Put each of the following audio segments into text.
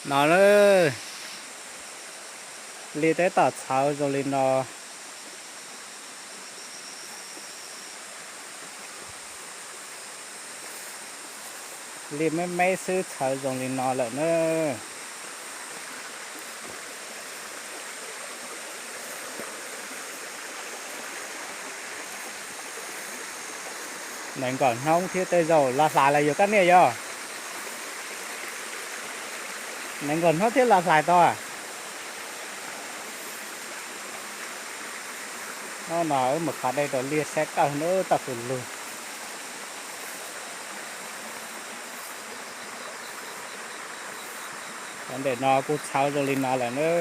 No na, li teb tom txhawv zoo li no. Li me me xwb txhawv zoo li no lawm na. Nees nkaum hnub thiab tej zaum los hlais los yog koj niam yog? Nees nkaum hnub thiab los hlais tau. Hnub no wb mus qhov dej rau liaj saib kawg na toj kws lug. Cov ntawm no kuj txhawv zoo li no lawm na.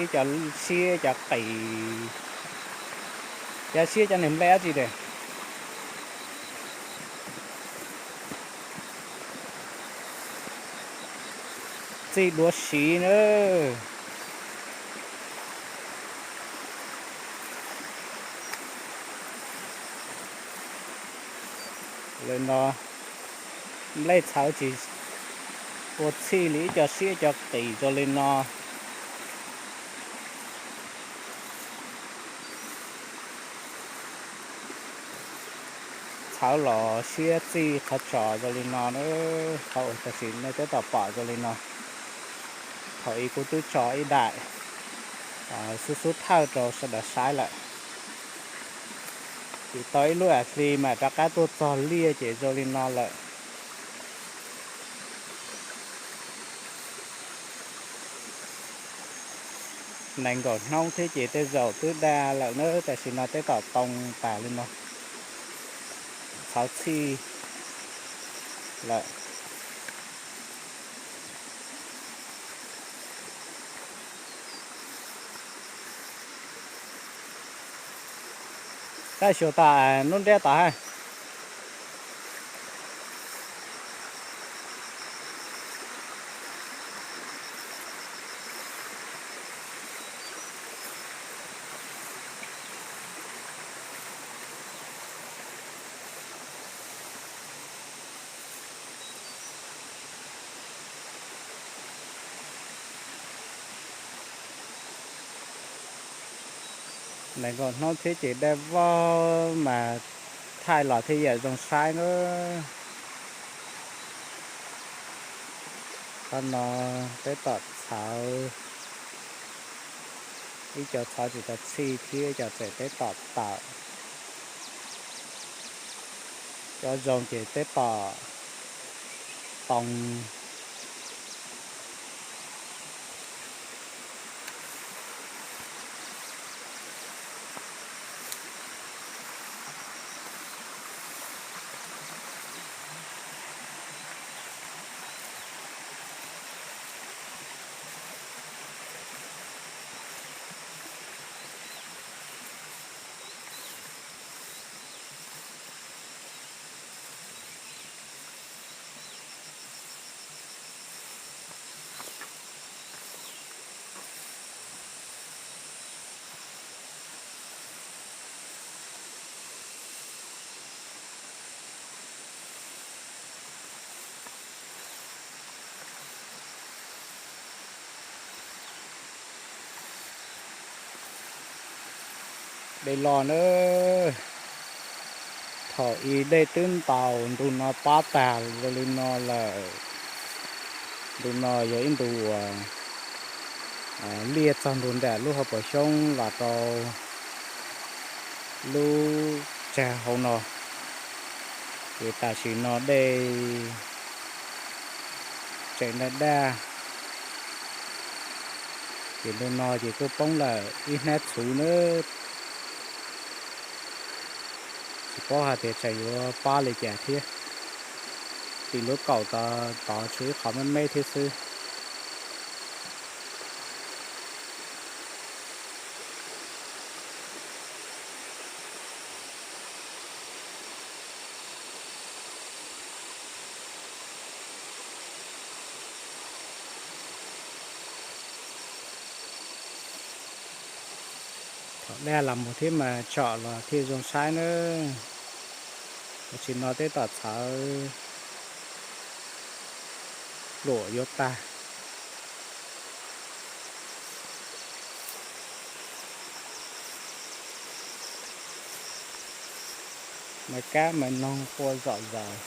Ib co siab cov qis, cov siab cov niag nplej dab tsi de. Txij duav siv na. Li no, nplej txhawv tsis ua txhij li ib co siab cov qis zoo li no. Txhawv los siab txij qhov tsos zoo li no na, qhov uas tam sim nej twb tau pom zoo li no. Thaum ub kuv twb tso ib daim xub xub thawj rau sawv daws saib lawm. Tsis tau ib lub hli mas rov qab tuaj txog liaj ces zoo li no lawm. Nees nkaum hnub thiab ces tej zaum twb dag lawm na, tam sim no teb tom too tas li no, txhawv txhij lawm. Tab xyuas tas nub nriab tas hab. Nees nkaum hnub thiab ces daj vog mas thaij los thiaj yam zoo saib na. Qhov no teb tom txhawv, ib co txhawv tsis tau txhij thiab ib co tseem teb tom tawm. Cov zoo ces teb tom too. Dej loj na, thaum ub dej twb ntaus ntug no pab tag zoo li no lawm. Ntug no yog ib ntug uas liaj txog ntug nram lub hauv paus xyoob los rau lub tsag hauv no, ces tam sim no dej tseem daj daj. Ces ntug no ces kuj poob lawm ib hnab txhuv nawb. Tsis paub hais tias tseem yuav pab li cas thiab. Tim lub kaum tod tod tshuav ib qho me me thiab xwb. Thaum daj los mus thiab mas tsom los thiaj zoo saib nawb. Tam sim no twb tom txhawv, luam yuav tag. Mas kab mas noog qua zom zaws.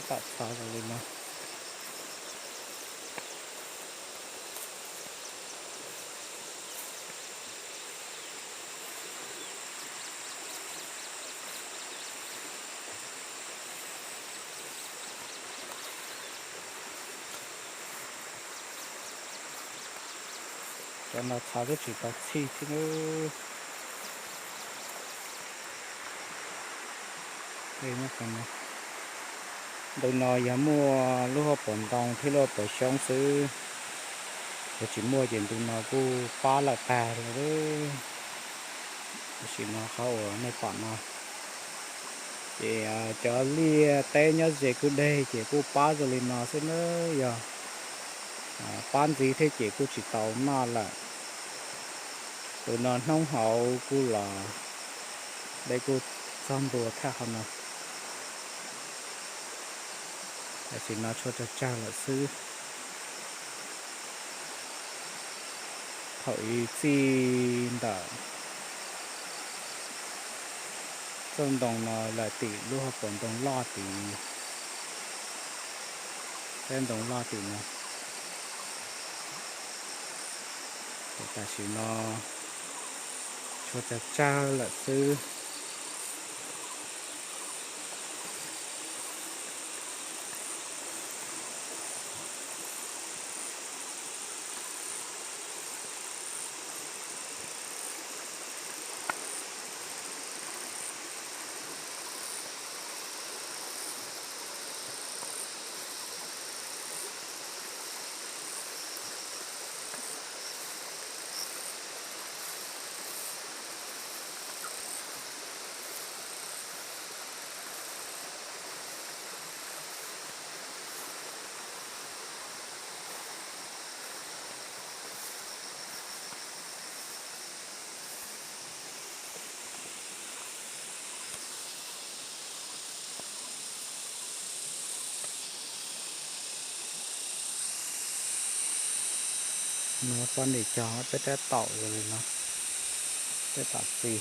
Tab tom txhov zoo li no. Cov no txhov twb tsis tau txhij thiab nawb. Ntawm no yog muaj lub hauv paus ntoo thiab lub hauv paus xyoob xwb, yog tsis muaj ces ntu no kuj pab lawm tag lawm. Tam sim no qhov uas nej pom no ces cov liaj teb nyob ze kwj deg ces kuj pab zoo li no xwb nawb, yog pab ntxiv thiab ces kuj tsis tau noj lawm. Tus no hnub hauv kuj los dej kuj txog ntua thaj qhov no. Tam sim no tshuav tsawg tsawg lawm xwb. Thaum ub txij ntawm txoj ntoo no lawm tim lub hauv paus ntoo loj tim, peb ntoo loj tim no. Tam sim no tshuav tsawg tsawg lawm xwb. No poj niam cog peb tab tom zoo li no, tab tom txi.